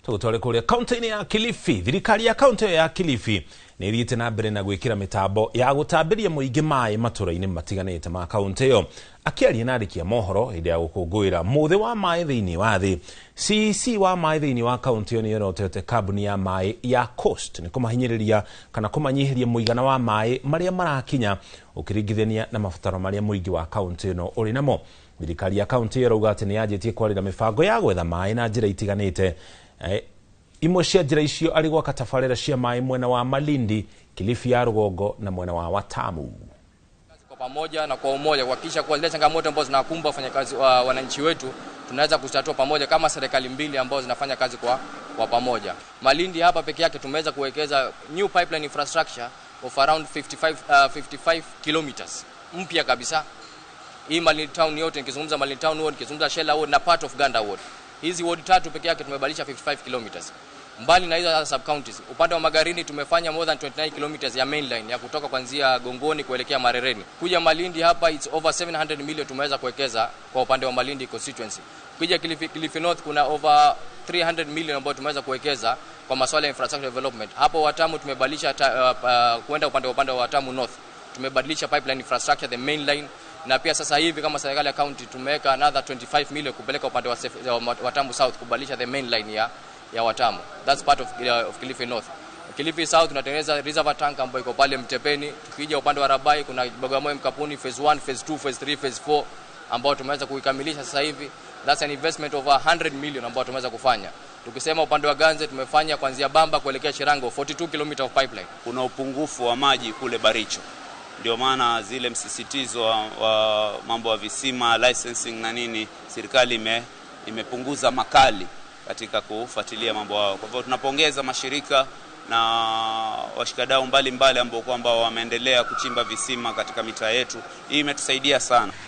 Tũgũtware kũrĩa kaunti-inĩ ya Kilifi. Thirikari ya kaunti ĩyo ya Kilifi nĩ ĩthiĩte na mbere na gwĩkĩra mĩtambo ya gũtambĩria mũingĩ maĩ matũra-inĩ matiganĩte ma kaunti ĩyo. Akĩaria na andĩki a mohoro hĩndĩ ya gũkũngũĩra mũthĩ wa maĩ thĩinĩ wa thĩ, CEC wa maĩ thĩinĩ wa kaunti ĩyo nĩ yorotete kambuni ya maĩ ya Coast nĩ kũmahinyĩrĩria kana kũmanyihĩria mũigana wa maĩ marĩa marakinya ũkĩringithania na mabataro marĩa mũingĩ wa kaunti ĩno ũrĩ namo. Thirikari ya kaunti ĩyo ĩrauga atĩ nĩ yanjĩtie kwarĩra mĩbango ya gwetha maĩ na njĩra itiganĩte. Imwe cia njĩra icio arĩ gwaka tabarĩra cia maĩ mwena wa Malindi, Kilifi ya rũgongo na mwena wa Watamu. Kwa pamoja na kwa umoja kuhakikisha kuwa zile changamoto ambazo zinakumba wafanyakazi wa wananchi wetu tunaweza kuzitatua pamoja kama serikali mbili ambazo zinafanya kazi kwa pamoja. Malindi hapa peke yake tumeweza kuwekeza new pipeline infrastructure of around 55 kilometers mpya kabisa. Hii Malindi town yote, nikizungumza Malindi town ward, nikizungumza Shella ward na part of Ganda ward. Hizi ward tatu peke yake tumebadilisha 55 kilometers. Mbali na hizo sub counties, upande wa Magarini tumefanya more than 29 kilometers ya mainline ya kutoka kuanzia Gongoni kuelekea Marereni. Kuja Malindi hapa it's over 700 million tumeweza kuwekeza kwa upande wa Malindi constituency. Kuja Kilifi North kuna over 300 million ambayo tumeweza kuwekeza kwa masuala ya infrastructure development. Hapo Watamu tumebadilisha kwenda upande wa Watamu North. Tumebadilisha pipeline infrastructure, the main line, na pia sasa hivi kama serikali ya county tumeweka another 25 million kupeleka upande wa Watamu South kubadilisha the main line ya Watamu. That's part of Kilifi North. Kilifi South tunatengeneza reservoir tank ambayo iko pale Mtepeni. Tukija upande wa Rabai kuna Bagamoyo Mkapuni phase 1, phase 2, phase 3, phase 4 ambao tumeweza kuikamilisha sasa hivi. That's an investment of 100 million ambao tumeweza kufanya. Tukisema upande wa Ganze tumefanya kuanzia Bamba kuelekea Shirango 42 km of pipeline. Kuna upungufu wa maji kule Baricho. Ndio maana zile msisitizo wa mambo ya visima, licensing na nini, serikali imepunguza makali katika kufuatilia mambo hayo. Kwa hivyo tunapongeza mashirika na washikadau mbalimbali ambao kwamba wameendelea kuchimba visima katika mitaa yetu. Hii imetusaidia sana.